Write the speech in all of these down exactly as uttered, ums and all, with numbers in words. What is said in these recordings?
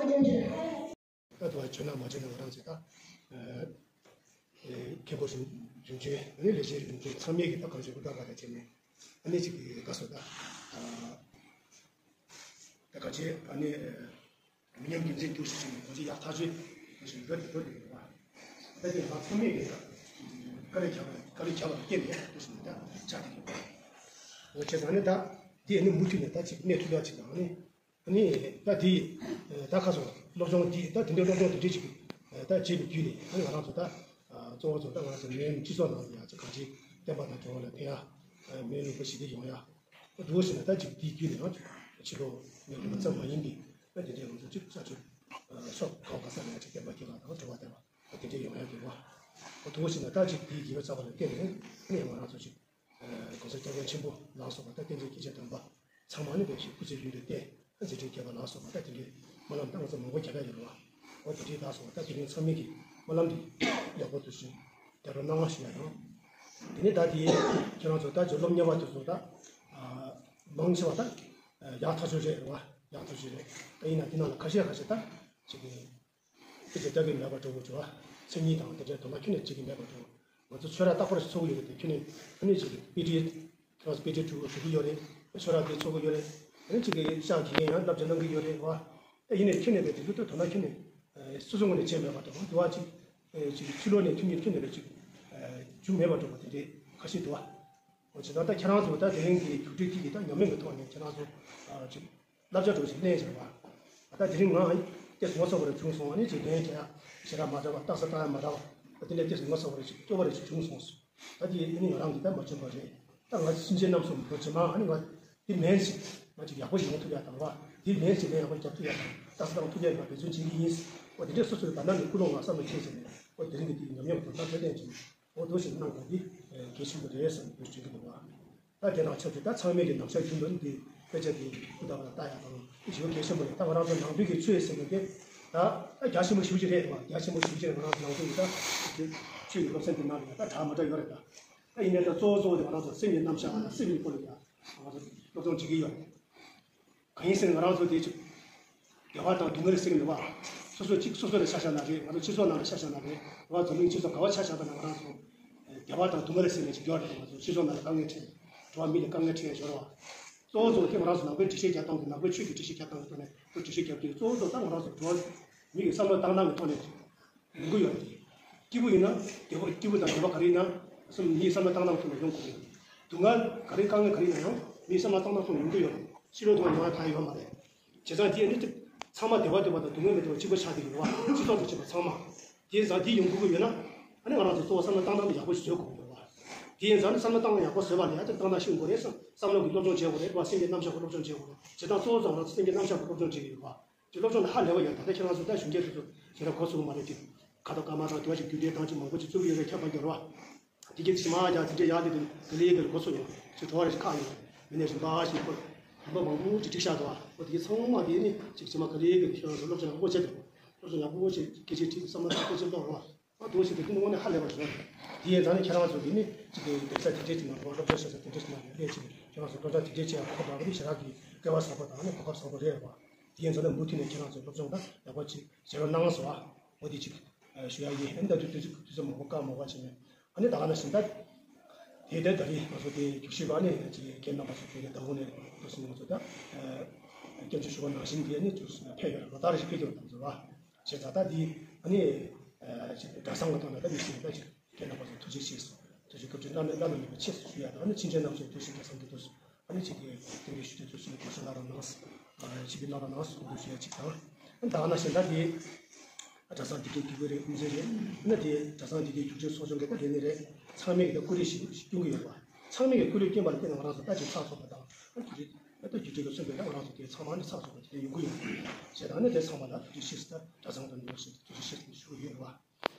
ད་དུ་བ་བྱོན་ན་མ་བྱོན་ན་ང་རང་ཚོས་ད་མཁན་པོ་རིམ་བྱོན་ཨ་ནི་ལས་བྱེད་རིམ་བྱོན་ཚང་མས་ཀྱི་ད་གང་བྱེད་དགོས་ད་ག་ད་བྱས་ནས་ཨ་ནི་ཅིག་གི་དགའ་སོ་ད། ད་ག་བྱེད་ཨ་ནི། མི་ཉམས་རྒྱུན་འཛིན་དུ་ཞིག་ཞིག་ནས་ཁོང་ཚོ་ཡག་ཐག་ཆོད་ཞིག་འགྲོ་དེ་འགྲོ་དེ་ཡོད་པ། ད་དེ་ང་ཚང་མས་ཀྱི་ད་དཀའ་ལས་བརྒྱབ་པ་དཀའ་ལས་བརྒྱབ་པ་སྐྱེས་ནས་དུ་ཞིག་ནས་ད་ཆགས་དེ་ཡོད་པ། འོ་བྱས་ཙང་ནི་ད་དེ་ནི་མུ་མཐུད་ནས་ད་ཅིག་གནས་ཐུབ་ཡག་ཅིག་དང་ནི་ནི་ད་དེ་ད་ཁ་སང་སློབ་སྦྱོང་དེ་ད་དེ་འདྲའི་སློབ་སྦྱོང་དེ་འདྲའི་ཅིག་ད་བྱས་པའི་བརྒྱུད་ནས་ཨ་ནི་ང་རང་ཚོ་ད་གཙོ་བོ་ཚོ་ད་ང་ཚོ་མིའི་སྤྱི་ཚོགས་ནང་ལ་ཡག་ཅིག་གང་ཅིག་བསྟན་པ་དང་འགྲོ་བ་ལ་ཕན་ཡག་མིའི་ལུང་པ་ཞི་བདེ་ཡོང་ཡག་འདུག་ཟེར་ན་ད་ཅིག་དེའི་རྒྱུད་ནས་ཡང་ཕྱི་ལོགས་ངས་ལུང་ཙམ་མ་ཡིན་པའི་ཨ་དེ་འདྲའི་ང་ཚོ་གཅིག་ས་ཆུ་སོགས་གང་ག་ས་ནས་ཅིག་བསྟན་པ་སྐྱེ་བ་དང་འགྲོ་བ་བསྟན་པ་དེ་འདྲའི་ཡོང་ཡག་གི་བ། འོ་འདུག་ཟེར་ན་ད་ཅིག་དེའི་རྒྱུད་པ་རྩ་བ་ལ་བརྟེན་ནས་ཨ་ནི་ང་རང་ཚོ་ཅིག་གོང་ས་སྐྱབས་མགོན་ཆེན་པོ་ལ་སོགས་པ་ད་བསྟན་འཛིན་སྐྱེས་ཆེན་དམ་པ་ཚང་མ་ནི་བས་ཤིག་སྐུ་ཚེ་ཡུན་རིང་བརྟན་མཛད་འཕྲིན་རྒྱས་པ་ལ་སོགས་པ་ད་དེ་འདྲའི་སྨོན་ལམ་ད་ང་ཚོ་མང་པོ་རྒྱག་ཡག་ཡོད་རེད་བ། འོ་དེ་འདྲའི་ད་སོགས་པ་ད་དེ་རིང་ཚང་མས་ཀྱི་སྨོན་ལམ་འདི་ཡག་པོ་དུ་ཞིག་རྒྱབ་རོགས་གནང་བ་ཞུ་ཡ་དང་། དེ་ནས་ད་དེ་ཁྱེད་རང་ཚོ་ད་ཅིག་སློབ་གཉེར་བ་དེ་ཚོ་ད་མང་ཆེ་བ་ད་ཡག་ཐག་ཆོད་རེད་རེད་བ། ཡག་ཐག་ཆོད་རེད། ད་ཡིན་ན་དེ་ནང་ལ་ཁ་ཤས་ཁ་ཤས་ད་ཅིག་ཁྱེད་ཚོ་ལྟ་གི་མེད་པ་འགྲོ་དགོས་བྱུང་བ། མཚན་ཉིད་དང་དེ་འདྲའི་དོ་སྣང་ཁྱོན་ནས་བྱེད་ཀྱི་མེད་པ་འགྲོ། ང་ཚོ་ཆོས་ར་རྟག་པར་ཚོགས་ཀྱི་ཡོད་དེ་ཁྱོན་ནས་ཨ་ནི་ཅིག་པི་ཏི་ཁྱོད་རང་ཚོ་པི་ཏི་ཕྲུ་གུ་ཞུགས་ཀྱི་ཡོད་རེད། ཆོས་ར་དེ་ཚོགས་ཀྱི་ཡོད་རེད། ཨ་ནི་ཅིག་གི་ཤག་དགེ་རྒན་ཡང་བསླབ་བྱ་གནང་གི་ཡོད་རེད་བ། ཨ་ཡིན་ནའི་ཁྱོན་ནས་དེ་ཚོ་དོ་སྣང་ཁྱོན་ནས་སོ་སོ་ངོས་ནས་བྱས་མེད་པ་འགྲོ་འདུག་བ། ཅིག་ཅིག་ཕྱི་ལོགས་ནས་ཐོན་གྱི་ཁྱོན་ནས་ཅིག་བྱུང་མེད་པ་འགྲོ་བ་དེ་འདྲའི་ཁ་ཤས་འདུག་བ། འོ་བྱས་ཙང་ད་ཁྱེད་རང་ཚོ་ད་དེ་རིང་གི་རྒྱུགས་སྤྲོད་དེ་གི་ད་ཉམས་མྱོང་གི་ཐོག་ནས་ཁྱེད་རང་ཚོ་ཅིག་བསླབ་བྱ་འདྲ་བོ་ཞིག་ལེན་བྱས་པ། ད་དེ་རིང་ང་ཏོག་ཙམ་ངོ་ཚ་བོ་རེ་བྱུང་སོང་། ཨ་ནི་ཅིག་ལན་རྒྱག་ཡག་ཞེ་དྲག་མ་འདྲ་བ། རྟགས་གསལ་བཏང་ཡག་མ་འདྲ་བ། ད་དེ་འདྲ་ཏོག་ཙམ་ངོ་ཚ་བོ་རེ་ཞིག་སྐྱོ་བ་རེ་ཞིག་བྱུང་སོང་། ད་དེ་ཨ་ནི་ང་རང་གིས་ད་མ་བྱུང་བ་རེད། ད་ང་སེམས་ཅན་རྣམས་སུ་མི་འགྲོ་ཇེ་མང་། ཨ་ནི་ང་དེ་མེད་ཞིག་ང་ཅིག་ཡག་པོ་ཞིག་ཡོང་ཐུབ་ཡག་དང་བ། དེ་མེད་ཞིག་ལན་ཡག་པོ་རྒྱབ་ཐུབ་ཡག་དང་རྟགས་གསལ་བཏང་ཐུབ་ཡག་ལ་འབད་བརྩོན་བྱེད་ཀྱི་ཡིན། འོ་དེ་འདྲས་སོ་སོའི་བར་ན་ནས་ཀུན་སློང་ལ་བསམ་བློ་བྱས་བྱས་ནས་འོ་དེ་རིང་གི་དེའི་ཉམས་མྱོང་དང་ད་ཐོས་ལྡན་གྱི་འོ་འདུག་ཞིག་གནང་དགོས་འདི་གལ་ཆེན་པོ་རེད་བསམ་འདུག་བརྗོད་ཀྱི་འདུག་བ། ད་དེ་དང་ཆབས་ཅིག་ད་ཚང་མས་ཀྱི་ནམ་ཞག་རྒྱུན་དུ་འདི་དཔེ་ཆ་འདི་ཀུན་ད་བ་ལ་ལྟ་ཡག་དང་འདི་ཞེ་པོ་གལ་ཆེན་པོ་རེད། ད་ང་རང་ཚོ་ནང་པའི་གི་ཆོས་ཟེར་མཁན་དེ་ད་ད་རྒྱ་ཆེན་པོ་ཞེ་པོ་ཅིག་རེད་བ། རྒྱ་ཆེན་པོ་ཞེ་པོ་ཅིག་རེད། ང་རང་ཚོ་ནང་པའི་གི་ད་ཆོས་ཀྱི་སློབ་ཚན་འདི་ནང་ལ་ཡང་ད་གྲགས་མ་གྲགས་ཡོད་རེད། ད་ད་ཡིན་ནའི་ད་གཙོ་བོ་གཙོ་བོ་དེ་ང་རང་ཚོ་སེམས་ཀྱི་རྣམ་གཞག་དང་སེམས་ཀྱི་སྐོར་ལ་ཡང་ང་ཚོ་སློབ་སྦྱོང་བྱེད་ཀྱི་ཡོད་རེད། གང་ཡིན་ཟེར་ན་ང་རང་ཚོ་དེ་ཅིག་བདེ་བ་དང་སྡུག་བསྔལ་ཟེར་གྱི་འདུག་བ། སོ་སོ་གཅིག་སོ་སོ་ལ་ཆ་བཞག་ན་རེད། ང་ཚོ་སྤྱི་ཚོགས་ནང་ལ་ཆ་བཞག་ན་རེད། ང་འཛམ་གླིང་སྤྱི་ཚོགས་ག་བ་ཆ་བཞག་པ་ན་ང་རང་ཚོ་བདེ་བ་དང་སྡུག་བསྔལ་ཟེར་ནས་ཅིག་ཡོད་རེད། ང་ཚོ་སྤྱི་ཚོགས་ནང་ལ་དཀའ་ངལ་འཕྲད། འགྲོ་བ་མི་ལ་དཀའ་ངལ་འཕྲད་ཡོད་རེད་བ། གཙོ་བོ་གཙོ་བོ་དེ་ང་རང་ཚོ་ནང་པའི་འགྲེལ་བཤད་རྒྱག་སྟངས་དེ་ནང་པའི་ཆོས་ཀྱི་འགྲེལ་བཤད་རྒྱག་སྟངས་ཀྱི་ཐོག་ནས་ཁོ་འགྲེལ་བཤད་རྒྱབ་ཀྱི་གཙོ་བོ་གཙོ་བོ་ད་ང་རང་ཚོ་འགྲོ་བ་མི་གི་བསམ་བློ་བཏང་སྟངས་ཀྱི་ཐོག་ནས་ཡོང་གི་ཡོད་རེད། སྐྱིད་པོ་ཡིན་ན་བདེ་པོ་སྐྱིད་པོ་དང་བདེ་བ་ག་རེ་ཡིན་ན་སེམས་མིའི་བསམ་བློ་བཏང་སྟངས་ཐོག་ནས་ཡོང་དགོས་རེད། སྡུག་བསྔལ་ག་རེ་དཀའ་ངལ་ག་རེ་ཡིན་ན་ཡང་མིའི་བསམ་བློ་བཏང་སྟངས་ཐོག་ནས་ཡོང་གི་ཡོད་རེད། ཕྱི་ལོགས་ཐོག་ནས་ཡོང་ཡ་ཐག་ཡོད་མ་རེད། བྱས་ཙང་དེ་ནི་ཚང་མ་བདེ་བ་བདེ་བ་དང་སྡུག་བསྔལ་མི་བདེ་བ་གཅིག་པ་ཆགས་ཀྱི་ཡོད་རེད་བ། སྤྱི་ཚོགས་དང་བཅས་པ་ཚང་མ། དེ་ཡིན་ཙང་དེ་ཡོང་དགོས་ཀྱི་ཡོད་ན་ཨ་ནི་ང་རང་ཚོ་གཙོ་བོ་བསམ་བློ་བཏང་སྟངས་དེ་ཡག་པོ་ཞིག་བཟོ་དགོས་ཀྱི་ཡོད་རེད་བ། དེ་ཡིན་ཙང་ནི་བསམ་བློ་བཏང་སྟངས་ཡག་པོ་བཟོས་པ་ལ་ཡ་ད་བཏང་སྟངས་ཤེས་དགོས་རེད། བསམ་བསམ་བློ་གི་སློབ་སྦྱོང་བྱེད་དགོས་རེད་བ། སེམས་ཀྱི་རྣམ་གཞག་གི་སློབ་སྦྱོང་བྱེད་དགོས་རེད། བྱས་ཙང་གཙོ་བོ་ཙམ་ང་རང་ཚོ་སེམས་ཀྱི་རྣམ་གཞག་གི་སློབ་སྦྱོང་བྱེད་ཀྱི་ཡོད་རེད་བ། དེ་སློབ་སྦྱོང་ལ་ཧ་ལས་པ་ཡོད། ད་ལྟ་ཁྱེད་རང་ཚོ་ད་གཞོན་སྐྱེས་ཚོ་ཚོ་ཞེ་དྲག་གོ་ཚོད་མ་རེད་དེ། ཁ་དོག་དཀར་དམར་དང་དེ་བ་ཞིག་རྒྱུགས་འབྲས་དང་ཅིག་མང་པོ་ཅིག་བཙུགས་ཡོད་རེད། ཁྱད་པར་ཡོད་རེད་བ། དེ་གའི་ཕྱི་མ་ཡ་དེ་འདྲའི་ཡ་དེ་དེ་ག་ལེ་ག་ལེ་གོ་ཚོད་ཡོང་ཅིག་བྲོ་བ་རེ་ཞིག་ཁག་ཡོང་། མི་ནས་རིམ་པ་ཞིག་ཁོ་རིམ་པ་མང་པོ་ཅིག་བསྒྲིགས་བཞག་འདུག་བ། ཁོ་དེ་གའི་ཚང་མ་དེ་ནི་ཅིག་ཕྱི་མ་ག་ལེ་ག་ལེ་ཁྱེད་རང་ཚོ་སློབ་སྦྱོང་ཡག་པོ་བྱེད་དེ། སློབ་སྦྱོང་ཡག་པོ་བྱེད་སྐད་ཆ་དྲིས་བསམ་བློ་བཏང་སྐད་ཆ་ཀློག་རོགས། ཨ་དེ་བ་ཞིག་དེ་དེ་ནི་དངོས་གནས་ཧ་ལས་པ་ཞིག་རེད། དེ་ཡིན་ཙང་ནི་ཁྱེད་རང་ཚོ་གིས་ནི་ཅིག་གི་དེབ་གསར་དེ་འདྲས་ཅིག་མ་རེད་བ། སློབ་སྦྱོང་བྱེད་ས་དེ་འདྲས་ཅིག་མ་རེད། ལས་ཅིག་ཁྱེད་རང་ཚོ་སློབ་གྲྭ་དེ་འདྲས་ཅིག་ཡང་གོ་སྐབས་རག་པ་དེ་ཞེ་དྲག་གི་སྐལ་བ་བཟང་པོ་དང་ནི་གོ་སྐབས་བཟང་པོ་རེད་བ། དེ་ཡིན་ཙང་ནི་མུ་མཐུད་ནས་ཁྱེད་རང་ཚོས་སློབ་སྦྱོང་དང་ལེགས་པར་ཅིག་བྱེད་རོགས་གནང་སོང་ཨ། འོ་དེ་ཅིག་ཞུ་ཡ་ཡིན། ཨ་ནི་ད་དུས་དུས་ཚོད་དུས་ཚོད་མང་པོ་བཀག་མ་བ་བྱས་ནས་ཨ་ནི་ད་ག་ནང་བཞིན་ད་དེ་དེ་ད་རེས་ང་ཚོ་དེ་རྒྱུགས་ཞུས་པ་ནི་ཅིག་ཁྱེད་རྣམ་པ་ཚོ་དེ་ནས་ད་འོ་ནས་དུ་སོང་ང་ཚོ་ད་སྐྱབས་འཇུག་ཞུ་བ་ནང་བཞིན་དེ་ནི་ཅིག་ཕེབས་ཡོད་རེད། ལོ་ལྟར་ཞིག་ཕེབས་ཀྱི་ཡོད་དམ་ཚོ་བ། བྱས་ཙང་ད་འདི་ཨ་ནི་ཅིག་གྲྭ་ཚང་གི་ཐོག་ནས་ད་འདི་ཞིག་ད་ཅིག་ཁྱེད་རྣམ་པ་ཚོ་ཐུགས་རྗེ་ཆེ་ཞུ། ཐུགས་རྗེ་སྐུ་ཚེ་བླ་ན་བླ་ན་མེད་པ་ཆེ་ཞུ་ཡ་དང་ཨ་ནི་ཕྱིན་ཆད་རྣམ་ཚོའི་ཐུགས་རྗེ་གེ་སར་འདི་ཐུགས་ཨ་ནི་ཅིག་གི་དེ་འདྲའི་ཞུ་དུས་ཐུགས་སུ་གོ་ས་གནང་རོགས་གནང་། ཅིག་གི་གནང་རོགས་གནང་སུ་འདུ་ཞུ་ཡ་ཅིག་དང་ཨ་ནི་ད་ག་ནང་བཞིན་ད་འདི་གྲྭ་ཚང་འདི་གའི་དགེ་བའི་རེ་དམིགས་བསལ་རེད། ཨ་ནི་དེ་གྲྭ་ཚང་འདི་གའི་རྒྱུགས་སྤྲོད་ཚོགས་ཆུང་གི་ད་རེ་ནི་རེད། ཚང་མས་ཀྱི་ད་སྐུ་རེ་ཞིག་སྐྱོན་གི་ཡོད་པ། ཚང་མས་ཀྱི་སྐུ་རེ་སྐྱོན་པ་ལ་བརྟེན་ནས་ང་རང་ཚོ་ད་ཅིག་ཚགས་ཚུད་པ་དང་ཨ་ནི་རྒྱུགས་སྤྲོད་ད་རྒྱུགས་སྤྲོད་ཀྱི་མཚོན་པའི་ད་ང་རང་ཚོ་དེ་ཚང་མ་ནི་ཚགས་ཚུད་པ་དེ་འདྲ་ཡོང་གི་ཡོད་ཞེས་ད་ཨ་ནི་དེ་ཚང་མ་ལ་ཐུགས་རྗེ་ཆེ་ཟེར་ད་གྲྭ་ཚང་དང་འདུ་ཞིག་ཐུགས་རྗེ་ཆེ་ཟེར་ཞུ་གི་ཡོད་རེད་བ།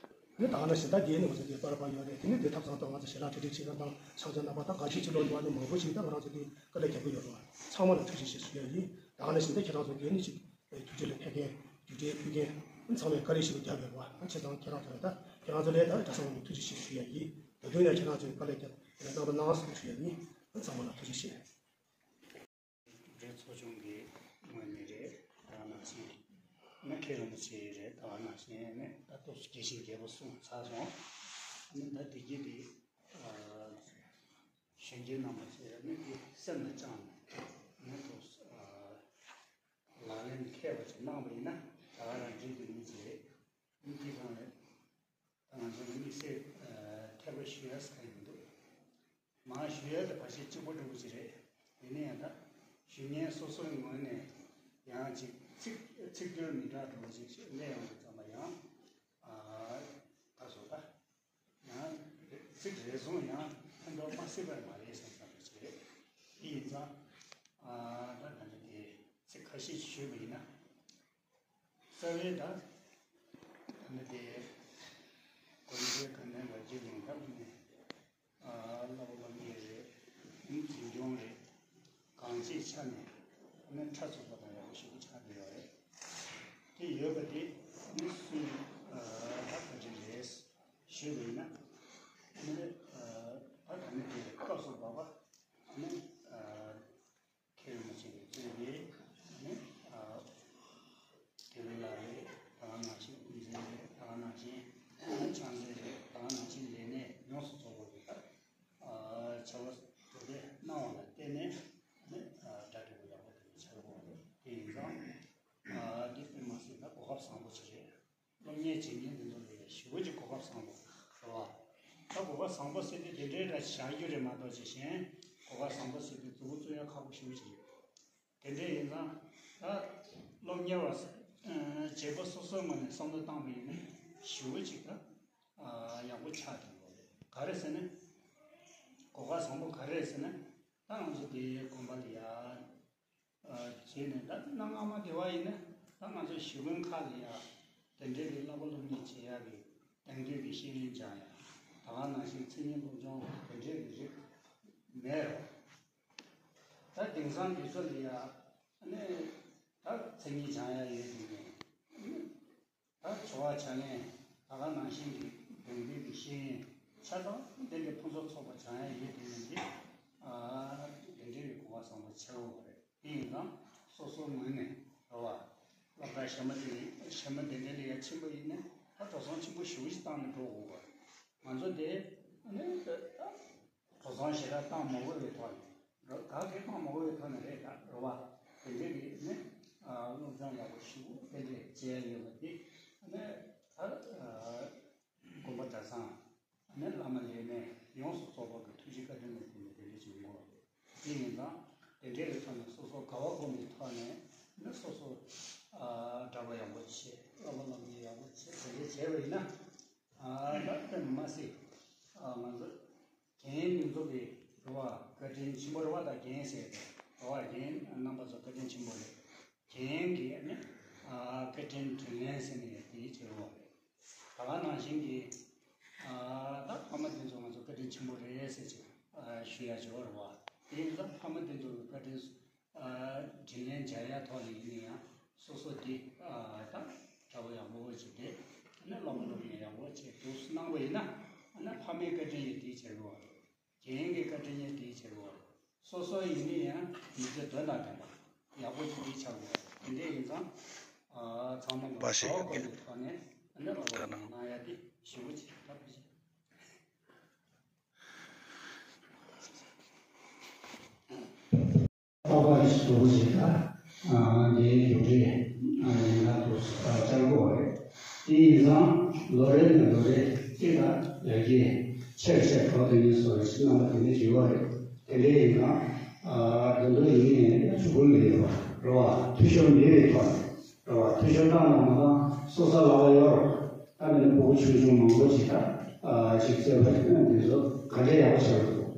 ནི་ད་ག་ནང་བཞིན་ད་དེའི་ནང་ཚོ་དེ་པར་པར་ཡོད་རེད། དེ་ནི་དེ་ཐབ་ཚང་ཐོག་ང་ཚོ་ཞལ་ལག་འཕྲིན་སྤྲོད་བྱེད་སྟངས་དང་ཕྱག་མཇལ་གནང་བ་དང་དགའ་སྐྱིད་ཅིག་ལོ་འདུག་ནི་མང་པོ་ཞིག་ད་ང་རང་ཚོ་དེ་དཀའ་ལས་རྒྱག་གི་ཡོད་རེད་བ། ཚང་མ་ལ་ཐུགས་རྗེ་ཆེ་ཞུ་ཡ་ཡིན། ད་ག་ནང་བཞིན་ད་ཁྱེད་རང་ཚོ་དེ་ནི་ཅིག་རྒྱུགས་སྤྲོད་ལ་ཕེབས་མཁན་རྒྱུགས་སྤྲོད་ཕུལ་མཁན་ཚང་མས་བཀའ་དྲིན་ཞིག་རྒྱབ་ཡོད་རེད་བ། བྱས་ཙང་ཁྱེད་རང་ཚོ་ལ་ད་ཁྱེད་རང་ཚོ་ལ་ད་གྲྭ་ཚང་ལ་ཐུགས་རྗེ་ཆེ་ཞུ་ཡ་ཡིན། ད་དུང་ཡང་ཁྱེད་རང་ཚོས་བཀའ་ལས་རྒྱབ་གནང་རོགས་གནང་ཞུ་ཡ་ཡིན། ཚང་མ་ལ་ཐུགས་རྗེ་ཆེ། རྒྱུགས་སྤྲོད་ཚོགས་ཆུང་གི་ངོས་ནས་རེད། ད་ནང་བཞིན་ནི་ མཁན་རིན་པོ་ཆེ་རེད། ད་ག་ནང་བཞིན་ནི་ད་ཏོག་ཙམ་དགེ་ཞིང་རྒྱས་པོ་གསུངས་ཚར་སོང་། ཨ་ནི་ད་བདེ་སྐྱིད་དེ་གཞོན་སྐྱེས་རྣམ་པ་ཚོས་ནི་དེ་སེམས་ལ་བཅངས་ནས་ནི་ཏོག་ཙམ་ལག་ལེན་འཁེལ་བ་ཅིག་གནང་བ་ཡིན་ན་ད་ག་རང་འགྲིག་གི་མི་ཅིག་རེད། ཨ་ནི་དེ་གང་རེད། ད་ང་ཚོ་དམིགས་བསལ་ཐད་པ་ཞུ་ཡ་ས་ཡིན་འདུག་མར་ཞུ་ཡ་དེ་ཕལ་ཆེར་གཅིག་པ་འདྲ་པོ་ཅིག་རེད། ཡིན་ན་ཡང་ད་ཞུ་མཁན་སོ་སོའི་ངོས་ནས་ཡང་ཅིག་ཚིག་ཚིག་སྡུད་མི་འདྲ་འདྲ་པོ་ཅིག་སླེབས་ཡོང་དུས་ཙམ་པ་ཡང་ཨ་ད་བཟོ་ད་ཡང་ཚིག་རེ་ཟུང་ཡང་ཕན་ཐོགས་མ་སྲིད་པ་མ་རེད་བསམ་བསམ་པ་ཅིག་རེད། དེ་ཡིན་ཙང་ཨ་ད་ད་ནི་དེ་ཚིག་ཁ་ཤས་ཞུས་པ་ཡིན་ན། རྩ་བའི་ད་ནི་དེ་དགོན་སྡེ་དགའ་ལྡན་རབ་རྒྱས་གླིང་ད་ནི་བསླབ་པ་སློབ་གཉེར་རེད། འཛིན་སྐྱོང་རེད། གང་ཅིའི་ཆ་ནས་ནི་ཕྲ་ཚུགས་པ་དང་ཡག་པོ་ཞེ་པོ་ཆགས་བསྡད་ཡོད་རེད། དེ་ཡོད་པ་དེ་ནི་སུས་ད་བཀའ་དྲིན་རེད་ཞུས་པ་ཡིན་ན་ནི་ད་ད་ནི་དེ་སྐབས་སུ་བབ་པ་ནི། མཁན་རིན་པོ་ཆེ་གིས་གཙོས་པའི་ནི་ཨ་དགེ་ལུགས་ལགས་རེད། ད་ག་ནང་བཞིན་དབུ་འཛིན་རེད། ད་ག་ནང་བཞིན་ཕྱག་མཛོད་རེད། ད་ག་ནང་བཞིན་ལས་སྣེ་ཡོངས་སུ་རྫོགས་པ་གིས་ཨ་བྱ་བ་གྲུབ་པའི་གནང་བ་ལ་བརྟེན་ནས་ནི་ཨ་གྲ་སྒྲིག་པ་ཡག་པོ་དེ་འདྲ་བྱ་དགོས་པ་རེད། དེ་ཡིན་ཙང་ཨ་འདི་དཔེ་མ་སྲིད་ད་གོ་སྐབས་བཟང་པོ་ཅིག་རེད། སློབ་གཉེར་བྱེད་མཁན་འདི་ཚོ་ལ་ཡང་ཞེ་པོ་ཅིག་གོ་སྐབས་བཟང་པོ་རེད་བ། ད་གོ་སྐབས་བཟང་པོ་ཟེར་དུས་དེ་འདྲའི་འདྲ་བཞག་རྒྱུ་རེད་མ་གཏོགས་ཅིག་གཞན་གོ་སྐབས་བཟང་པོ་ཟེར་དུས་མཛུབ་མོ་བཙུགས་ཡ་ཁག་པོ་ཞེ་པོ་ཅིག་རེད། དེ་འདྲ་ཡིན་ཙང་ད་སློབ་གཉེར་བ་བྱེད་པོ་སོ་སོའི་ངོས་ནས་བསམ་བློ་བཏང་བ་ཡིན་ན་ཞེ་པོ་ཅིག་ད་ཡག་པོ་ཆགས་བསྡད་ཡོད་རེད། ག་རེ་ཟེར་ན་གོ་སྐབས་བཟང་པོ་ག་རེ་རེད་ཟེར་ན་ད་ང་ཚོ་དེའི་དགོན་པ་ལ་ཡ། བྱས་ནས་ད་གནའ་སྔ་མོ་དེ་བ་ཡིན་ན་ད་ང་ཚོ་ཞི་རྒོལ་ཁག་ལ་ཡ་དེ་འདྲའི་གི་བསླབ་པ་སློབ་གཉེར་བྱེད་ཡ་གི་དེང་དུས་ཀྱི་ཤེས་ཡོན་སྦྱང་ཡ་ད་ག་ནང་བཞིན་མཚན་ཉིད་སློབ་སྦྱོང་དེ་འདྲའི་གི་རིགས་མེད་རོ། ད་དེང་སང་དུས་ཚོད་ལ་ཡ་ནི་ད་མཚན་ཉིད་སྦྱང་ཡ་ཡོད་དུས་ནས། ད་འཚོ་བ་ཆ་ནས་ད་ག་ནང་བཞིན་གྱི་དེང་དུས་ཀྱི་ཤེས་ཡོན་ཆ་ཚང་དེ་འདྲའི་ཕུན་སུམ་ཚོགས་པ་སྦྱང་ཡ་ཡོད་དེ་ཡིན་གྱི། ཨ་དེ་འདྲའི་གོ་བ་བཟང་པོ་ཆེ་བོ་རེད། དེ་ཡིན་ཙང་སོ་སོའི་ངོས་ནས་རེད་བ། སློབ་གྲྭ་གཞན་པ་དེ་གཞན་པ་དེ་འདྲའི་ལ་ཡ་ཕྱིན་པ་ཡིན་ན་ད་འགྲོ་སོང་ཆེན་པོ་ཞེ་པོ་ཞིག་བཏང་ནས་འགྲོ་དགོས་པ། ང་ཚོ་དེ་ནི་ད། འགྲོ་སོང་ཞེ་དྲག་བཏང་མ་དགོས་པའི་ཐོག་ནས། རོ་ག་གེ་བཏང་མ་དགོས་པའི་ཐོག་ནས་རེད་ད་རོ་བ། དེ་འདྲའི་རིགས་ནི་སློབ་སྦྱོང་ཡག་པོ་ཞེ་པོ་དེ་འདྲས་བྱས་ཡོད་པ་དེ་ནི་ད་དགོན་པ་གྲྭ་ཚང་ནི་བླ་མ་ལས་སྣེ་ཡོངས་སུ་རྫོགས་པ་གི་ཐུགས་རྗེ་བཀའ་དྲིན་ལ་བརྟེན་ནས་དེ་འདྲས་བྱུང་དགོས་པ་རེད། དེ་ཡིན་ཙང་དེ་འདྲའི་རིགས་ཐོག་ནས་སོ་སོ་དགའ་བ་སྒོམ་པའི་ཐོག་ནས་ནི་སོ་སོ་གྲྭ་པ་ཡག་པོ་བྱེད། བླ་མ་བླ་མ་ཡག་པོ་བྱེད། དེ་འདྲས་བྱས་པ་ཡིན་ན་ད་དཔེ་མ་སྲིད་ང་ཚོ། རྒན་འདི་ཚོ་གི་རེད་བ། བཀའ་དྲིན་ཆེན་པོ་རེད་བ། ད་རྒན་ཟེར་རེད་བ། རྒན་རྣམ་པ་ཚོ་བཀའ་དྲིན་ཆེན་པོ་རེད། རྒན་གྱི་ནི་ཨ་བཀའ་དྲིན་དྲིན་ལན་ཟེར་ནས་དེ་བྱེད་རེད་བ། ད་ག་ནང་བཞིན་གྱི་ཨ་ད་ཕ་མ་དེ་ཚོ་ང་ཚོ་བཀའ་དྲིན་ཆེན་པོ་རེད་ཟེར་ཅིག་ཨ་ཞུ་ཡ་བྱེད་རེད་བ། དེ་ཡིན་ཙང་ཕ་མ་དེ་ཚོ་གི་བཀའ་དྲིན་ཨ་དྲིན་ལན་འཇལ་ཡ་ཐོག་ནས་ཡིན་ན་ཡང་སོ་སོ་དེ་ཨ་ད་གྲྭ་པ་ཡག་པོ་བྱས་ཏེ་ནི་སློབ་མ་སློབ་གཉེར་ཡག་པོ་བྱས་འདུག་གནང་བ་ཡིན་ན་ཨ་ནི་ཕ་མའི་བཀའ་དྲིན་ཡང་དེ་བྱེད་རེད་བ། རྒན་གྱི་བཀའ་དྲིན་ཡང་དེའི་ཕྱིར་རོ། སོ་སོ་ཡིན་ན་ཡང་མི་ཚེ་དོན་དང་ལྡན་པ་ཡག་པོ་ཅིག་དེའི་ཕྱིར་རོ། དེ་འདྲ་ཡིན་ཙང་ཨ་ཚང་མ་ལ་བ་ཞིག་གོ་ཡོད་ཀྱི་ཐོག་ནས་ཨ་ནི་ལ་ད་ནང་གནང་ཡ་དེ་ཞེ་པོ་ཅིག་ལྟ་བུ་ཞིག་ཨ་ཕ་རེ་ཞིག་འདུག་ཅེས་ད། འདིའི་རྒྱུ་འབྲས་ཡིན་ན་འདུག་བཅར་དགོས་པ་རེད། དེ་ཡིན་ཙང་ལོ་རེ་ནས་ལོ་རེ་གཅིག་ལ་ཡར་རྒྱས་ཆེར་ཆེར་འགྲོ་དེ་ཡིན་སོགས་རེ་ཞིག་རྣམ་པ་དེ་འདྲ་ཞིག་ཡོད་རེད། དེ་འདྲ་ཡིན་ཙང་དོན་དུ་ཡིན་ནའི་ཕྲུ་གུ་མི་ཡོད་པ་རེད་བ། འཐུས་ཤོར་མེད་པའི་ཐོག་ནས་རེད་བ། འཐུས་ཤོར་བཏང་ན་མ་བཏང་སོ་སོ་ལ་བ་ཡོད་རེད། ད་མི་ནི་ཕྲུ་གུ་ཆུང་ཆུང་མང་པོ་ཞིག་ད་ཅིག་བཙལ་བ་ཡིན་ན་འདི་ཚོ་ག་འདྲ་ཡག་པོ་ཆགས་འདུག་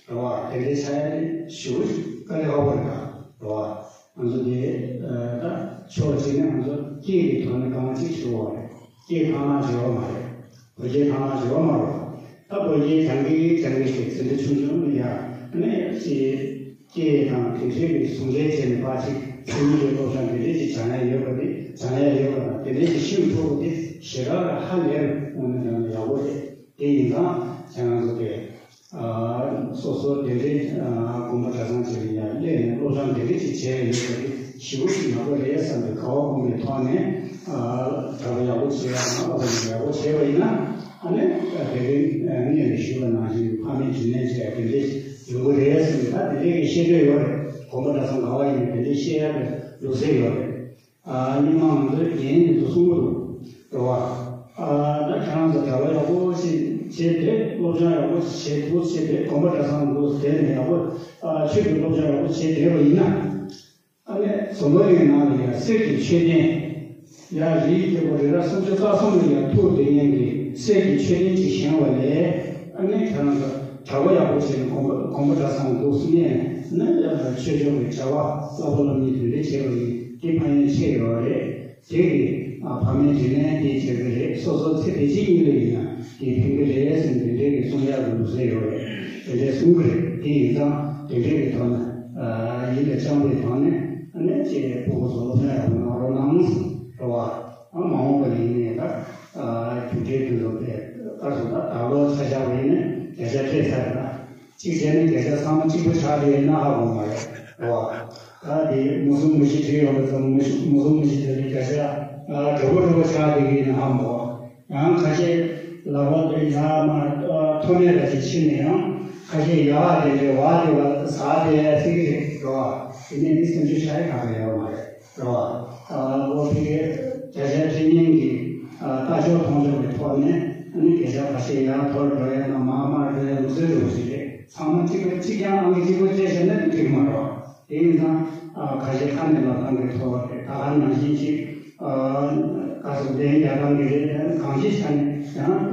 རེད་བ། དེ་འདྲའི་ཆ་ཡ་ནི་ཞེ་པོ་ཅིག་དཀའ་ལས་ཁག་པོ་རེད་ད་རེད་བ། ང་ཚོ་འདི་ད་ཕྱོགས་གཅིག་ནས་ང་ཚོ་སྐད་ཀྱི་ཐོག་ནས་གང་ཅིག་ཞུ་བ་རེད། སྐད་ཐང་ལ་བྱེད་བ་མ་རེད། བོད་སྐད་ཐང་ལ་བྱེད་བ་མ་རེད། ད་བོད་སྐད་སྦྱང་གི་སྦྱང་གི་ཞེས་ཟེར་འདྲ་ཆུང་ཆུང་ནི་ཡ་ནི་ཅིག་སྐད་དང་དེ་འདྲའི་གི་ཟུང་འབྲེལ་བྱས་ནས་ཕར་ཅིག་ཕྲུ་གུ་གི་སློབ་སྦྱོང་དེ་འདྲའི་ཅིག་སྦྱང་ཡ་ཡོད་པ་དེ་སྦྱང་ཡ་ཡོད་པ་དང་དེ་འདྲའི་ཅིག་ཤེས་ཐུབ་པ་དེ་ཞེ་དྲག་ལ་ཧ་ལས་པ་དངོས་གནས་དྲང་གནས་ཡག་པོ་རེད། དེ་ཡིན་ཙང་ཁྱེད་རང་ཚོ་གི་སོ་སོ་དེ་འདྲའི་དགོན་པ་གྲྭ་ཚང་ཅིག་ལ་ཡང་སླེབས་ནས་སློབ་སྦྱོང་དེ་འདྲའི་ཅིག་བྱས་ཡོད་པ་དེ་ཞེ་པོ་ཅིག་ཡག་པོ་རེད་བསམ་པའི་དགའ་བ་སྒོམ་པའི་ཐོག་ནས་ གྲྭ་པ་ཡག་པོ་བྱས་ཡང་ཨ་ཕ་ཡག་པོ་བྱས་པ་ཡིན་ན་ཨ་ནི་དེ་རིང་ངས་ཞུས་པ་ནང་བཞིན་ཕ་མའི་དྲིན་ལན་འཇལ་དེ་འདྲས་ཡོང་གི་རེད་ཟེར་ནས་ད་དེ་འདྲས་ཀྱི་བཤད་སྲོལ་ཡོད་རེད། དགོན་པ་གྲྭ་ཚང་ག་བ་ཡིན་ནའི་དེ་འདྲས་བཤད་ཡག་གི་ལུགས་སྲོལ་ཡོད་རེད། ཨ་རྙིང་མ་ང་ཚོའི་རྒན་ཡོལ་ཚོ་གསུང་གི་འདུག་རེད་བ། ཨ་ད་ཁྱེད་རང་ཚོ་གྲྭ་པ་ཡག་པོ་ཞིག་བྱས་ཏེ་སློབ་སྦྱོང་ཡག་པོ་ཞིག་བྱས་འདུག་བྱས་ཏེ་དགོན་པ་གྲྭ་ཚང་འདུག་བསྡད་ནས་ཡག་པོ་ཨ་ཆོས་ཀྱི་སློབ་སྦྱོང་ཡག་པོ་བྱས་བསྡད་པ་ཡིན་ན། ཨ་ནི་འཛམ་བུ་གླིང་ནང་ལ་ཡང་གསེར་གྱི་མཆོད་རྟེན་ཡང་རིའི་རྒྱལ་པོ་རི་རབ་སུམ་ཅུ་རྩ་གསུམ་ལ་ཡང་ཐུག་བསྡད་མཁན་གྱི་གསེར་གྱི་མཆོད་རྟེན་ཅིག་བཞེངས་པ་ལས་ཨ་ནི་ཁྱེད་རང་ཚོ་གྲྭ་པ་ཡག་པོ་བྱས་ནས་དགོན་པ་དགོན་པ་གྲྭ་ཚང་འདུག་སེ་ནས་ནི་ཆོས་ཕྱོགས་ཀྱི་བྱ་བ་བསླབ་པ་སློབ་གཉེར་དེ་འདྲ་བྱས་པ་ཡིན། དེ་ཕན་ཡོན་ཆེ་ཡོད་རེད། དེ་གི་ཨ་ཕ་མའི་དྲིན་ལན་དེ་བྱེད་ཀྱི་རེད། སོ་སོ་ཚེ་འདི་ཕྱི་གཉིས་ལ་ཡིན་ན་དེ་ཕན་གྱི་རེད་ཟེར་ནས་དེ་འདྲའི་གི་གསུང་ཡག་གི་ལུགས་སྲོལ་ཡོད་རེད། དེ་འདྲའི་གསུང་གི་རེད། དེ་ཡིན་ཙང་དེ་འདྲའི་གི་ཐོག་ནས་ཨ་ཡིད་ལ་བཅངས་པའི་ཐོག་ནས་ཨ་ནི་ཅེས་ཕྲུ་གུ་ཚོ་སློབ་སྦྱོང་ཡག་པོ་གནང་རོགས་གནང་ཟེར་བ། ཨ་མ་འོངས་པ་ལ་ཡིན་ནའི་ད་ཨ་རྒྱུགས་སྤྲོད་དེ་ཚོ་དེ་ག་སོང་ད་ད་ལོ་ཆ་བཞག་པ་ཡིན་ན་བརྒྱ་ཆ་སྤྲད་ཚར་རེད་ན། གཅིག་བྱས་ན་བརྒྱ་ཆ་ཚང་མ་གཅིག་པ་ཆགས་བསྡད་ན་ཧ་གོ་མ་རེད་རོ། ད་དེ་མུ་གསུམ་མུ་བཞི་བྲིས་ཡོང་བ་ཙམ་མུ་གསུམ་མུ་གསུམ་མུ་བཞི་དེ་ལས་བརྒྱ་ཆ་དྲུག་པ་དྲུག་པ་ཆགས་བསྡད་ཀྱི་ཡིན་ན་ཧ་མ་གོ། ཡང་ཁ་ཤས་ལག་པ་དེ་ཡར་མར་མཐོ་དམན་ར་ཅིག་ཕྱིན་ནས་ཡང་ཁ་ཤས་ཡར་དེ་འདྲའི་བར་དེ་བ་ཟག་བསྡད་ཡ་ཟེར་གྱི་རེད་རོ། དེ་ནས་མི་སེམས་ཤུགས་ཆག་ཡ་ག་ཚོད་ཡོད་མ་རེད། རེད་བ། ཨ་ལོ་དེ་གའི་བརྒྱ་ཆ་བྲིས་མཁན་གྱི་ཨ་ལྟ་ཕྱོགས་མཐོང་ཕྱོགས་ཀྱི་ཐོག་ནས་ཨ་ནི་བརྒྱ་ཆ་ཁ་ཤས་ཡར་མཐོར་འགྲོ་ཡ་དང་མར་དམའར་འགྲོ་ཡ་ལུགས་སྲོལ་རེད་པ་ཞིག་རེད། ཚང་མ་གཅིག་པ་གཅིག་རྐྱང་ཨང་ཀི་གཅིག་པ་སྤྲད་བྱས་ན་འགྲིག་མ་རེད། དེ་ཡིན་ཙང་ཨ་ཁ་ཤས་ཁ་ནས་ལབ་སྟངས་ཀྱི་ཐོག་རེད། ད་ག་ནང་བཞིན་ཞིག་ཨ་ག་ཚོད་ལན་རྒྱག་སྟངས་ཀྱི་རེད། གང་ཅིའི་ཆ་ནས་ཡང་།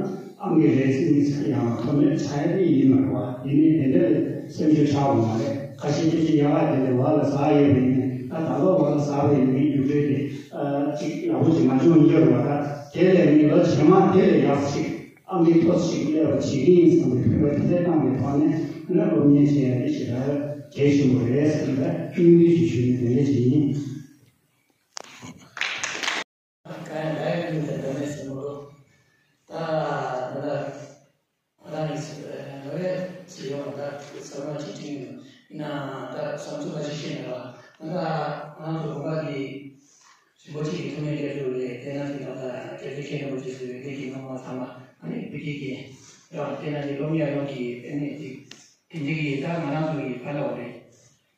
ཨང་ཀི་རེད་ཟེར་མི་ཚེ་ཡང་མཐོ་དམན་ཆགས་ཡ་དེ་ཡིན་མ་རེད་བ། ཡིན་ནའི་དེ་འདྲ་སེམས་ཤུགས་ཆག་དགོས་མ་རེད། ཁ་ཤས་སྐད་ཆ་ཡག་ག་དེ་འདྲ་བར་ལ་ཟག་ཡོད་པ་ཡིན་ནའི་ད་ད་ལོ་བར་ལ་ཟག་པ་ཡིན་ནའི་རྒྱུགས་སྤྲོད་དེ་ཨ་ཅིག་ཡག་པོ་ཅིག་མ་བྱུང་ཡོད་རེད་བ། ད་དེ་ལས་ངས་ལོ་རྗེས་མ་དེ་ལས་ཡག་ཅིག་ཨང་ཀི་མཐོ་ཅིག་སླེབས་པ་བྱེད་ཀྱི་ཡིན་བསམ་པའི་ཕན་པ་དེ་འདྲ་བཏང་བའི་ཐོག་ནས་ཨ་ནི་སློབ་གཉེར་བྱེད་ཡ་དེ་ཞེ་དྲག་གལ་ཆེན་པོ་རེད་བསམ་པའི་སྙིང་བསྡུས་ཤིག་ཞུས་ནས་དེ་འདྲ་ཅིག་ཡིན། གང་ཡང་འདྲ་ཡང་མིན་པའི་འདྲ་མེད་ཟེར་མི་འདུག་ད་ང་ད་ང་རང་གི་ལོ་ཡ་ཟེར་ཡོང་ད་ཟབ་མ་ཅིག་དྲན་ཡོང་ཡིན་ན་ད་བསམ་ཚུལ་ཁ་ཤས་བཤད་ནས་ལ་ང་ད་ང་ཚོ་དགོན་པ་འདི་རིན་པོ་ཆེ་གི་ཐུགས་སྨོན་རྒྱབ་སྐྱོར་ལས་དེ་ན་དེ་ན་ད་རྒྱ་ཆེ་མཁན་རིན་པོ་ཆེ་ཟེར་བའི་བོད་ཀྱི་སྔགས་མ་ཚང་མ་ཨ་ནི་བོད་ཀྱི་གི་ཡང་དེ་ན་དེ་སློབ་གཉེར་ཡོང་གི་ཨ་ནི་དེ་དེ་འདྲའི་གི་ད་ང་རང་ཚོ་གི་ཕ་ལོག་རེད།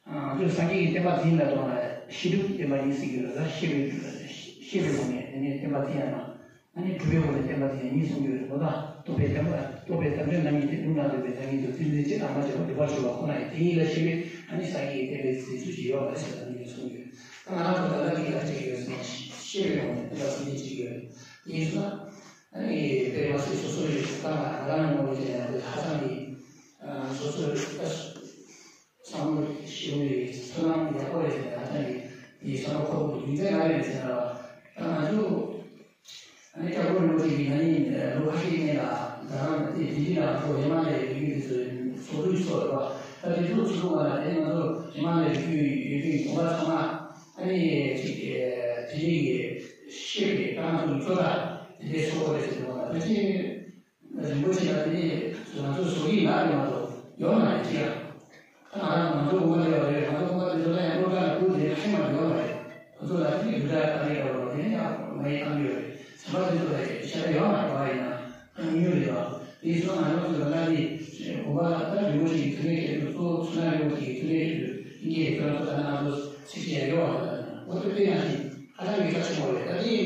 ང་ཚོས་སངས་རྒྱས་ཀྱི་བསྟན་པ་འཛིན་ལ་གཏོང་ན་ཤེས་སྒྲུབ་བསྟན་པ་གཉིས་ཟེར་གྱི་ཡོད་ལ། ཤེས་པའི་ཤེས་པའི་སྒོ་ནས་དེ་ནས་བསྟན་པ་འཛིན་ཡ་དང་། ཨ་ནི་སྒྲུབ་པའི་སྒོ་ནས་བསྟན་པ་འཛིན་ཡ་གཉིས་གསུང་གི་ཡོད་རེད་མོ། ད་རྟོགས་པའི་བསྟན་པ་རྟོགས་པའི་བསྟན་པའི་རྣམ་གཉིས་ཏེ། ལུང་དྲངས་འདོད་པའི་བདག་ཉིད་དུ། ཏིང་འཛིན་གཅིག་དང་མ་བྲལ་བ་སྒྲུབ་པར་གྱུར་པ་ཁོ་ན་ཡིན། དེ་ཉིད་ལ་ཤེས་པས་ཨ་ནི་སངས་རྒྱས་ཀྱི་བསྟན་པའི་མཛད་ཚུལ་ཞིག་ཡོད་པ་རེད་ཟེར་ད་ནི་གསུང་གི་ཡོད། ད་ང་རང་ཚོ་ད་ལྟ་འདི་ག་རེ་བྱེད་ཀྱི་ཡོད་ཟེར་ན་ཤེས་པའི་སྒོ་ནས་བསྟན་པ་འཛིན་བྱེད་ཀྱི་ཡོད་རེད། དེ་ཡིན་ཙང་ཨ་ནི་དཔེ་མ་སྲིད་སོ་སོ་ཡི་ད་ང་རང་ངོ་བོ་བྱས་ན་དེ་ཧ་ཅང་གི་སོ་སོ་ལ་བསམ་བློ་ཞིག་ཡོང་གི་ཚོར་སྣང་ཡག་པོ་རེད་ཟེར་ན་ཧ་ཅང་གི་དེའི་བསམ་བློ་འཁོར་དགོས་རྒྱུ་མཚན་ག་རེ་རེད་ཟེར་ན། ད་ང་ཚོ་ཨ་ནི་སྐྱབས་མགོན་རིན་པོ་ཆེ་གིས་ང་གཉིས་ལོ་ཁ་ཤས་སྔོན་ལ་རྡ་རམ་དེ་ལྡི་ལི་ལ་ཚོ་ཧི་མ་ལ་ཡའི་རི་རྒྱུད་དེ་ཚོའི་ཚོགས་འདུ་ཞིག་ཚོགས་རེད་པ། ད་དེ་ཚོ་ཚོགས་པ་ལ་དེ་ང་ཚོ་ཧི་མ་ལ་ཡའི་རི་རྒྱུད་ཡོད་མཁན་དགོན་པ་ཚང་མ་ཨ་ནི་ཅིག་དེ་འདྲའི་གི་ཤེས་པའི་ད་ང་ཚོ་གི་ཅོ་འདྲི་དེ་འདྲའི་ཚོགས་པ་རེད་ཟེར་འདུག་པ། ད་ཕལ་ཆེར། རིན་པོ་ཆེ་ལ་དེ་ནས་ང་ཚོ་བཟོ་གི་ལག་རེད་མ་གཏོགས་ཡོད་མ་རེད་ཅི་ཡང་། ད་ང་རང་ང་ཚོ་དགོན་པ་ལས་བ་རེད། ང་ཚོ་དགོན་པ་དེ་ཚོ་ལ་ཡང་སློབ་གྲྭ་ལ་ཁུལ་དེ་ཧ་ཅང་མ་ཡོད་མ་རེད། ང་ཚོ་ལ་དེ་ནས་བུ་ཕྲུག་བཏང་གི་ཡོད་རེད། དེ་ནས་ཡང་མ་ཡིན་བཏང་གི་ཡོད་རེད། ཚན་པ་དེ་ཚོ་ལ་ཤ་ཁྲག་ཡོད་མ་རེད་བ། ཡིན་ན་ཉུང་ཉུང་རེད་བ། དེ་སོང་ང་རང་ཚོ་ལ་ལ་དེ་དགོན་པ་ལ་ད་རིན་པོ་ཆེ་གི་ཐུགས་སྨོན་སྐྱེས་དུས་གཙོ་བོ་ཚུལ་ཁྲིམས་རིན་པོ་ཆེ་གི་ཐུགས་སྨོན་སྐྱེས་དུས་ཀྱི་ཁྱོད་རང་ཚོ་ད་ནང་ཚོ་ཚིག་བཤད་ཡོད་བ། ད་ང་ཚོ་དཔེ་ཡང་ཞིག་ཧ་ཅང་གི་རྩ་ཆེན་པོ་རེད། ད་དེ་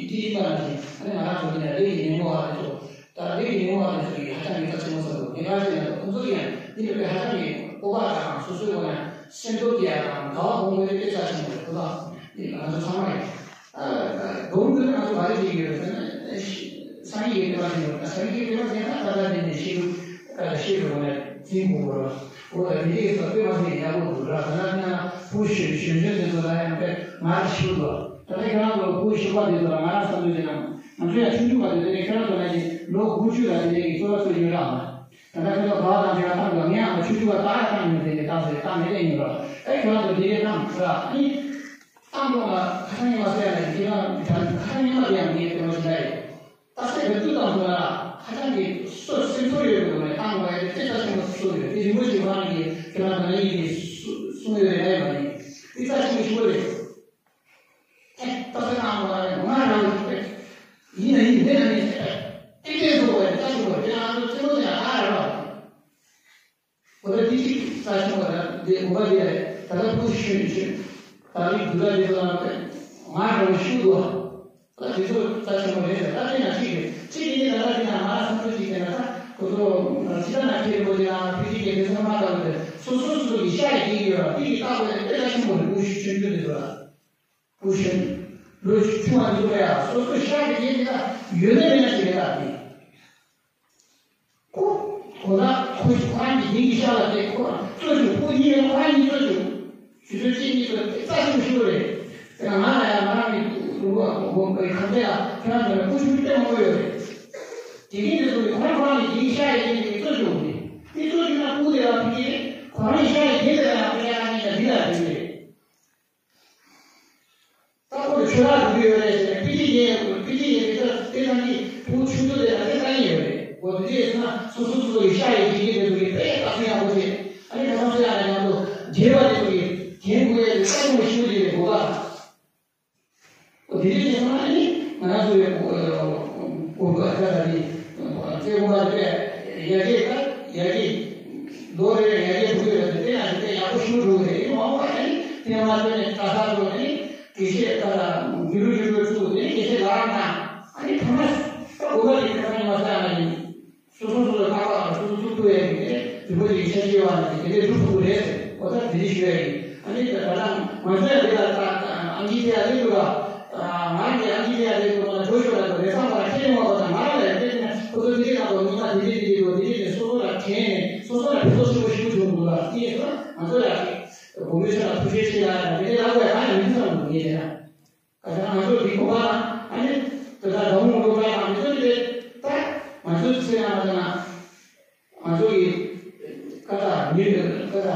དེ་ཡིན་པ་ནང་བཞིན་ཨ་ནི་ང་རང་ཚོ་འདི་ནས་ལས་ཀྱི་ཉིན་མོ་བ་དེ་ཚོ་ད་ལས་ཀྱི་ཉིན་མོ་བ་དེ་ཚོ་ཡིས་ཧ་ཅང་གི་རྩ་ཆེན་པོ་བསམ་འདུག་ངས་ག་རེ་ཟེར་ན་ཁོང་ཚོ་ཡང་འདི་འདྲ་བའི་ཧ་ཅང་གི་སྤོབས་པ་དང་སོ་སོའི་ངོས་ནས་སེམས་སྟོབས་སྐྱེ་ཡ་དང་དགའ་བ་སྤོང་དགོས་དེ་དཔེ་རྩ་ཆེན་པོ་རེད། ཁོ་ཐག་འདི་ང་ཚོ་ཚང་མ་ཡིན། ཨ་དགོངས་དགོས་ན་ང་ཚོ་ག་རེ་བྱེད་ཀྱི་ཡོད་ཟེར་ན་སངས་རྒྱས་ཀྱི་བསྟན་པ་ཟེར་ཡོད། སངས་རྒྱས་ཀྱི་བསྟན་པ་ཟེར་ན་ད་ལྟ་འདི་ནས་ཤེས་རྒྱུ་ཤེས་པའི་ངོས་ནས་འཛིན་དགོས་པ་རེད། འོ་ད་དེ་འདྲའི་ས་དཔེ་མ་ཟིན་ཡག་པོ་འདུག་ར། ད་ལྟ་ན་བུ་གཞོན་གཞོན་གཞོན་དེ་ཚོ་ལ་ཡང་དཔེ་ང་ལ་ཞུ་དགོས། ད་ལྟ་ཁྱེད་རང་ཚོ་བུ་གཞོན་པ་དེ་ཚོ་ལ་ང་རང་བསམ་ཚུལ་བྱས་ན་ང་ཚོ་ཡང་ཆུང་ཆུང་བ་དེ་དེ་ནས་ཁྱེད་རང་ཚོ་ལ་ནི་ལོ་དགུ་བཅུ་ལ་དེ་འདྲའི་གི་གཙོ་བོ་གཙོ་ཡོད་ར། ད་ལྟ་ཁྱེད་ཚོ་ག་བ་དང་དེ་བ་བཏང་དགོས། ངས་ཨ་མ་ཆུང་ཆུང་བ་ད་ར་བཏང་ཡོད། དེ་ནས་བཏང་ཟེར་བཏང་མེད་ལས་ཡིན་ར། ཨེ་ཁྱེད་རང་ཚོ་དེ་རེད་བཏང་ཟེར་ར། ཨ་ནི་བཏང་དགོས་ལ་ཁ་སང་ཉི་མ་ཟེར་ཡ་ལ་ཁྱེད་རང་ཁ་སང་ཉི་མ་དེ་ཡང་ངས་དེ་བ་ཞིག་ལ་ཡོད། ད་སེ་བེད་སྤྱོད་བཏང་སོང་ན་ཧ་ཅང་གི་སོ་སེམས་ཚོར་ཡོད་པའི་སྒོ་ནས་བཏང་དགོས་ཡ་དེ་དཔེ་རྩ་ཆེན་པོ་གསུངས་ཡོད། དེ་རིན་པོ་ཆེ་ཁོ་རང་གིས་ཁྱོད་རང་ད་ནི་ཡིན་གྱི་གསུངས་ཡོད་རེད་ལབ་ཡོད་པ་ཡིན། དེ་རྩ་ཆེན་པོ་ཞིག་རེད། ཨེ་ད་སེ་བཏང་དགོས་ན་ང་རང་ དེ་གོ་བ་དེ་ད་ལྟ་ཕུགས་ཤུན་ཤུན། ད་རིག་འདུག་ད་དེ་ཚོ་ལ་ང་རང་ཤུགས་འདུག་ད་དེ་ཚོ་ད་ཆེན་པོ་རེད་ཟེར། ད་དེ་ན་གཅིག་རེད། གཅིག་དེ་ནི་ད་ལྟ་དེ་ན་ང་སོང་ཚོ་གཅིག་དེ་ན་ད་ཁོ་ཚོ་ཇི་ལྟར་ན་ཁྱེད་རེ་བོ་དེ་ན་ཕི་ཏི་གེ་དེ་ཚོ་མ་ལྟ་བུ་དེ་སོ་སོ་སོ་སོ་གི་ཤ་ཡི་དེ་ཡོད་ལ་དེ་གི་ལྟ་བུ་དེ་དཔེ་ད་ཆེན་པོ་རེད། ཕུགས་ཤུན་ཤུན་དེ་ཚོ་ལ། ཀུ་ཤུ། ལུས་ཆུང་བ་འདི་ཚོ་ལ་ཡང་སོ་སོའི་ཤ་གི་རྒྱན་དེ་དག་ཡོད་ན་མེད་ན་ཞིག་རེད་ད་དེ། ཁོ་ཁོ་ན་ཁོ་ཁོ་རང་གི་རྒྱན་གྱི་ཤ་ལ་དེ་ཁོ་རང་གཙོ་བྱུང་། ཁོ་གཉིས་ལ་ཁོ་རང་གཉིས་གཙོ་བྱུང་། ཞུ་ཚོད་གཅིག་གཉིས་ཚོ་དེ་རྩ་ཆེན་པོ་ཞིག་རེད། དེ་ན་ང་ལ་ཡང་ང་རང་གི་ལུང་པ་གོང་གོང་གི་ཁམས་ཚན་ལ་ཁྱོད་རང་ཚོ་ལ་ཀུ་ཤུ་དཔེ་མང་པོ་ཡོད་རེད། དེ་གིན་དེ་ཚོ་ནི་ཁོ་རང་ཁོ་རང་གི་རྒྱན་གྱི་ཤ་ཡི་རྒྱན་དེ་གཙོ་བྱུང་རེད། དེ་གཙོ་བྱུང་ན་ཀུ་དེ་ལ་ཕི་གི་ཁོ་རང་གི་ཤ་ཡི་རྒྱན་དེ་ལ་ཡང་ཕི་གི་ཨ་ནི་ལ་འདི་ལ་རྒྱན་རེད། ད་ཁོ་ལ་ཆོས་ར་འགྲོ་གི་ཡོད་རེད་ཟེར་ནས་ཕི་ཏི་གེ་ཕི་ཏི་གེ་དེ་ཚོ་དེ་ཚང་གི་ཕྲུ་གུ་ཆུང་ཆུང་དེ་ལ་དེ་ལྟ་ཡི་ཡོད་རེད། འོ་དེ་འདྲ་ཡིན་ན་སོ་སོ་སོ་སོ་ཡི་ཤ་ཡི་དགེ་རྒན་དེ་ཚོ་གི་དཔེ་བརྟག་དཔྱད་ཡག་པོ་བྱེད། ཨ་ནི་ཁ་སང་ཚེ་ཡང་ཡང་དུ་རྒྱས་པ་དེ་ཚོ་གི་རྒྱན་དགོས་ཡ་དེ་ལྟ་ཡོང་བ་ཞུ་རྒྱུ་རེད་གོ་ག་འོ་དེ་འདྲ་བྱས་སོང་ན་ཨ་ནི་ང་རང་ཚོ་ཡི་གོ་ག་ད་ད་དེ་ཚེ་གོ་ག་དེ་ཡ་གི་ད་ཡ་གི་ལོ་རེ་ཡ་གི་བུ་ཡོད་དེ་དེ་ཡང་དེ་ཡག་པོ་ཞུ་འགྲོ་གི་རེད། ཨ་ནི་མ་འོངས་པ་ཨ་ནི་དེ་མ་ཐོན་ནས་ད་ས་འགྲོ་ཨ་ནི། དགེ་བཤེས་ད་ལྟ་མི་འགྲོ་རྒྱུ་འགྲོ་ཚུལ་དེ་ནི་དགེ་བཤེས་ལགས་ན་ཨ་ནི་ཐ་མ་ད་གོ་བ་དེ་ཁ་ཁ་ཉི་མ་ས་ཡ་ནི་སོ་སོ་སོ་སོའི་ཁ་པར་ལ་སོ་སོ་བཙུགས་ཐུབ་ཡ་གི་དེ་རིན་པོ་ཆེ་གི་ཆ་ཤས་བ་ནི་དེ་དེ་འདྲའི་སྒྲུབ་ཐུབ་ཀྱི་རེད་ཟེར། འོ་ད་དེ་འདྲ་ཞུ་ཡ་ཡིན། ཨ་ནི་ད་ད་ང་ཚོ་ཡང་དེ་ལ་ད་ཨང་ཀི་དེ་ཡ་ལེན་དགོས་ལ། ང་གི་ཨང་ཀི་དེ་ཡ་ལེན་དགོས་ལ་གྲོ་ཞོ་ལ་དེ་རེ་ཚང་བ་ལ་ཁྱེད་ཡོང་བ་དང་ང་ལ་ཡང་དེ་ནི་ཁོ་ཚོ་དེ་འདྲའི་ནང་དུ་ཉི་མ་དེ་འདྲའི་དེ་འདྲའི་དེ་འདྲའི་སོ་སོ་ལ་དྲན་ནས་སོ་སོ་ལ་ཕན་ཐོགས་ཆེན་པོ་ཞིག་བྱུང་འདུག་ལ། དེ་ཡིན་ཙང་ང་ཚོ་ཡང་། བུ་མོའི་ཆ་ལ་ཐུགས་རྗེ་ཆེ་ལ་ཡང་དེ་འདྲའི་ལབ་དགོས་ཡ་གང་ཡང་མི་འདུག་བསམ་འདུག་ངས་བྱས་ན། ག་ས་ང་ཚོ་འདི་གོ་བ་ཨ་ནི་དེ་དག་དགོང་མོ་སློབ་གྲྭ་དང་མི་ཚོ་དེ་ད་ང་ཚོ་ཚེ་རིང་ལ་ང་ཚོ་གི་ཀ་ད་མི་ཀ་ད་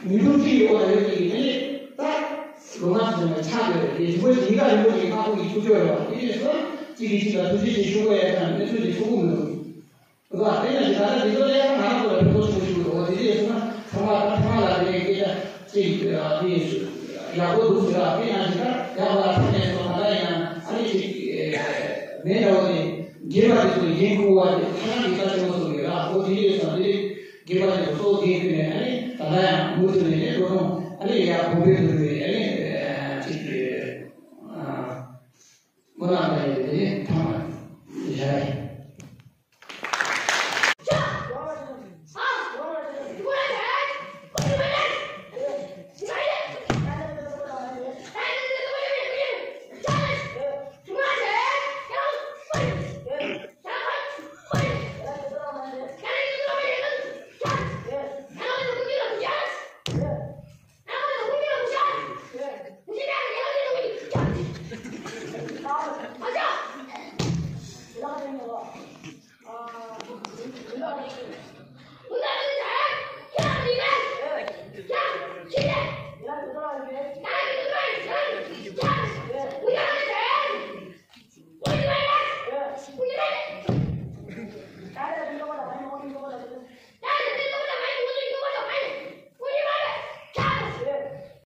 མི་འདུག་ཅི་ཡོད་ལ་ཡོད་ཀྱི་ཨ་ནི་ད་ལོ་ང་ཚོ་ཆགས་ཡོད་རེད། དེ་རིན་པོ་ཆེ་ཉི་ཁ་རིན་པོ་ཆེ་ཁ་ཁུ་གི་ཐུགས་ཆོས་རེད་བ། དེ་ཡིན་ཙང་གཅིག་གིས་གཅིག་ལ་ཐུགས་རྗེ་ཆེ་ཞུ་དགོས་ཡ་དང་གནས་ཚུལ་དེ་ཚོགས་གི་མི་འདུག་ལ་དེ་ཡང་ཞིག་ད་ལྟ་འདི་ཚོ་ལས་ང་རང་ཚོ་ལ་ཕན་ཐོགས་ཆེན་པོ་ཞིག་འདུག་དེ་དེ་ཡིན་ན་ཚང་མ་ད་ཚང་མ་ལ་དེ་སྐད་ཆ་ཅིག་དེ་ཡག་པོ་འདུག་ཟེར་ལ། དེ་ཡང་ཞིག་ད་ཡག་པ་ལ་ཕན་ནས་སོང་། ད་ལྟ་ཡང་ཨ་ནི་ཅིག་མེད་འདྲ་བོ་དེ་རྒྱས་པ་དེ་ཚོ་ཡིན་ཁུ་བ་དེ་ཁ་ནང་གི་ས་ཆེན་པོ་སོང་ཡོད་ལ། འོ་དེ་ཡོད་ཙང་དེ་རྒྱས་པ་དེ་ཚོ་གཙོ་བོ་དེ་ཡིན་ནས་ཨ་ནི་ད་ལྟ་ཡང་མུ་མཐུད་ནས་ནས་འགྲོ་སོང་ཨ་ནི་ཡག་གོང་འཕེལ་དུ་འགྲོ་བའི་ཨ་ནི་ཅིག་སྨོན་ལམ་ལ་ཡོད་དེ་ཐང་ལ་བཞག་ཡིན།